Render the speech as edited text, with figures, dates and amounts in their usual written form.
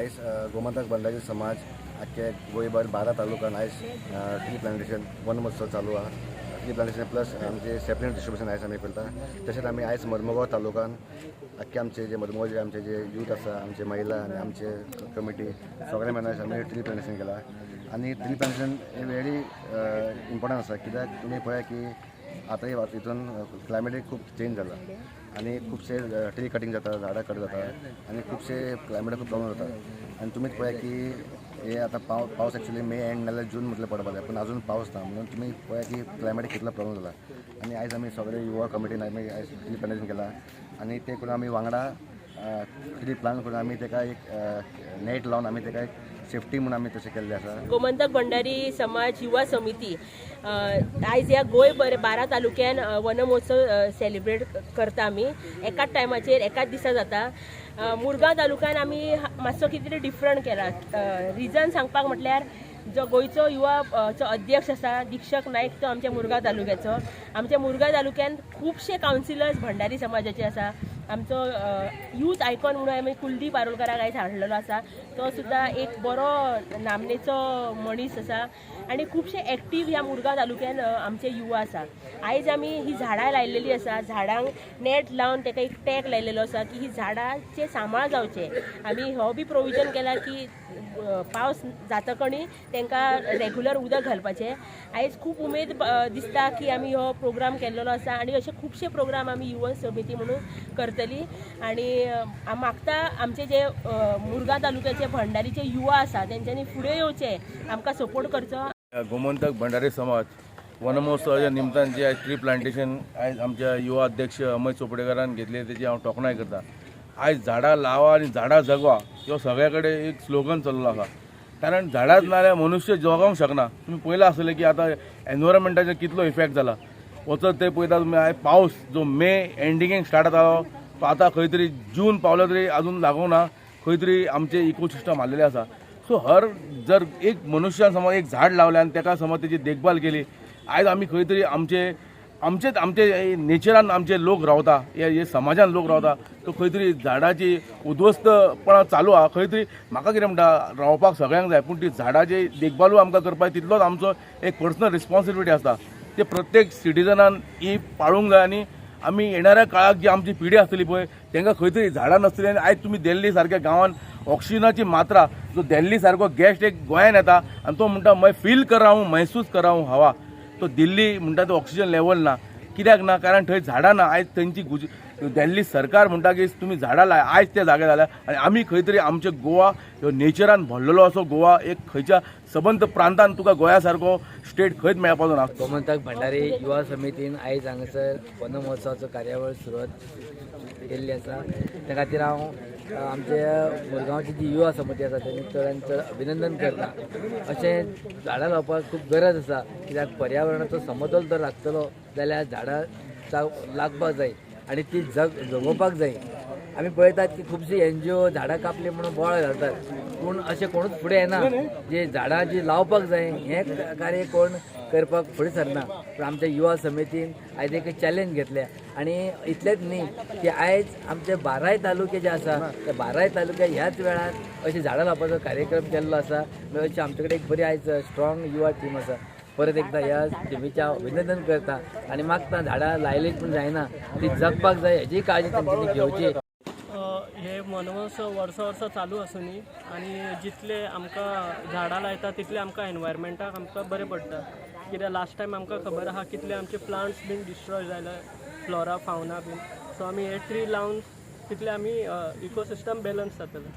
आयज गोमंतक भंडारी समाज आख्खे गोंयभर 12 तालुक्यान आयज ट्री प्लांटेशन वन महोत्सव चालू आहा. ट्री प्लांटेशन प्लस आमचे सॅपलिंग डिस्ट्रिब्युशन आयज आमी करता. तशेंच आमी आयज मरमगांव तालुक्यान आख्खे आमचे जे मरमगांव जे आमचे जे यूथ आसा, आमचे महिला आनी आमचे कमिटी सगळे मेळून आयज आमी ट्री प्लांटेशन केला. आनी ट्री प्लांटेशन हे व्हेरी इम्पॉर्टंट आसा, कित्याक तुमी पळया की आतां हितून क्लायमेटूय खूब चेंज जाला आनी खुबशे ट्री कटींग जाता, झाडां कट जाता आनी खुबशे क्लायमेट खूब प्रॉब्लम जाता. आनी तुमीच पळया की हे आतां पावस एक्चुली मे एंड नाल्यार जून म्हटल्यार पडपा जाय, पूण अजून पावस ना, म्हणून तुमी पळया की क्लायमेट कितलो प्रॉब्लम जाला. आनी आयज आमी सगळे युवा कमिटीन आमी आयज ट्री प्लांटेशन केला आनी ते करून आमी वांगडा ट्री प्लांट करून आमी ताका एक नेट लावन आमी ताका एक सेफ्टी म्हणून आमी तशें केल्लें आसा. गोमंतक भंडारी समाज युवा समिती आयज ह्या गोंयभर 12 तालुक्यान वनमहोत्सव सेलिब्रेट करता. आमी एकाच टायमाचेर एकाच दिसा जाता. मुरगांव तालुक्यान आमी मातसो कितें तरी डिफरंट केला. रिजन सांगपाक म्हटल्यार जो गोंयचो युवा चो अध्यक्ष आसा दीक्षक नायक, तो आमच्या मुरगांव तालुक्याचो. आमच्या मुरगांव तालुक्यान खुबशे कावन्सिलर्स भंडारी समाजाचे आसा. आमचो यूथ आयकॉन म्हणून आमी कुलदीप आरोलकराक आयज हाडलेलो आसा, तो सुद्दां एक बरो नामनेचो मनीस आसा आनी खुबशे एक्टीव ह्या मुरगांव तालुक्यान आमचे युवा आसा. आयज आमी ही झाडां लायलेली आसा, झाडांक नेट लावन ताका एक टॅग लायलेलो आसा की ही झाडांचे सांबाळ जावचे. आमी हो बी प्रोविजन केला की पावस जातकणी तांकां रेगुलर उदक घालपाचें. आयज खूब उमेद दिसता की आमी हो प्रोग्राम केल्लेलो आसा आनी अशे खुबशे प्रोग्राम आमी युवा समिती म्हणून करतली. आनी मागता आमचे जे मुरगांव तालुक्याचे भंडारीचे युवा आसा तेंच्यांनी फुडें येवचे, आमकां सपोर्ट करचो. गोमंतक भंडारी समाज वनमहोत्सवाच्या निमतान जे आयज ट्री प्लांटेशन आयज आमच्या युवा अध्यक्ष अमय चोपडेकारान घेतले, तेची हांव तोखणाय करता. आयज झाडां लावा आनी झाडां जगवा ह्यो सगळ्या कडेन एक स्लोगन चल्लो आसा, कारण झाडांच ना जाल्यार मनुष्य जगोंक शकना. तुमी पळयलां आसतलें की आतां एनवायरमेंटाचेर कितलो इफेक्ट जाला. वचत ते पळयता तुमी, आयज पावस जो मे एंडिंगेक स्टार्ट जातालो तो आतां खंय तरी जून पावलो तरी अजून लागूंक ना. खंय तरी आमचे इकोसिस्टम हाल्लेले आसा. सो हर जर एक मनुष्यान समज एक झाड लावलें आनी ताका समज तेजी देखभाल केली, आयज आमी खंय तरी आमचे आमचेच आमचे नेचरान आमचे लोक रावता, हे हे समाजान लोक रावता, तो खंय तरी झाडाची उद्ध्वस्तपणा चालू आहा. खंय तरी म्हाका कितें म्हणटा, रावपाक सगळ्यांक जाय, पूण ती झाडाची देखभालूय आमकां करपाक तितलोच आमचो एक पर्सनल रिस्पॉन्सिबिलिटी आसता. ते प्रत्येक सिटीजनान ही पाळूंक जाय. आनी आमी येणाऱ्या काळाक जी आमची पिढी आसतली पळय, तांकां खंय तरी झाडां नासतली. आनी आयज तुमी दिल्ली सारक्या गांवान ऑक्सिजनाची मात्रा, जो दिल्ली सारको गेस्ट एक गोंयान येता आनी तो म्हणटा, "मैं फील कर रहा हूँ, महसूस कर रहा हूँ हवा." तो दिल्ली म्हणटा तो ऑक्सिजन लेवल ना. कित्याक ना? कारण थंय झाडां ना. आयज थंयची दिल्ली सरकार म्हणटा की तुमी झाडां लाय, आयज ते जागे जाल्या. आनी आमी खंय तरी आमचे गोवा ह्यो नेचरान भरलेलो असो गोवा, एक खंयच्या सबंद प्रांतान तुका गोंया सारको स्टेट खंयच मेळपाचो ना. गोमंतक भंडारी युवा समितीन आयज हांगासर वन महोत्सवाचो कार्यावळ सुरवात केल्ली आसा. त्या खातीर हांव आमच्या मुरगांवची जी युवा समिती आसा तेणी चडान चड अभिनंदन करता. अशें झाडां लावपाक खूब गरज आसा, कित्याक पर्यावरणाचो समतोल जर राखतलो जाल्यार झाडां लागपाक जाय आनी ती जगोवपाक जाय. आमी पळयतात की खुबशी एनजीओ झाडां कापली म्हणून बोवाळ घालतात, पूण अशें कोणूच फुडें येना. जे झाडां जी लावपाक जाय हें कार्य कोण करपाक फुडें सरना. पूण आमच्या युवा समितीन आयज एक चॅलेंज घेतल्या. आनी इतलेंच न्ही की आयज आमचे बाराय तालुके जे आसा त्या बाराय तालुक्यात ह्याच वेळार अशी झाडां लावपाचो कार्यक्रम केल्लो आसा. म्हणजे अशी आमचे कडेन एक बरी आयज स्ट्रॉंग युवा टीम आसा. परत एकदा ह्या टिमीचें हांव अभिनंदन करता आनी मागता, झाडां लायलीं पूण जायना, ती जगपाक जाय हेजी काळजी तेंच्यांनी घेवची. हे वनमहोत्सव वर्सां वर्सां चालू आसूनी आनी जितले आमकां झाडां लायता तितले आमकां एनवायरमेंटाक आमकां बरें पडटा. कित्याक लास्ट टायम आमकां खबर आहा कितले आमचे प्लांट्स बीन डिस्ट्रॉय जाले, फ्लोरा फावना बीन. सो आमी हे ट्री लावन तितले आमी इकोसिस्टम बॅलन्स जातलें.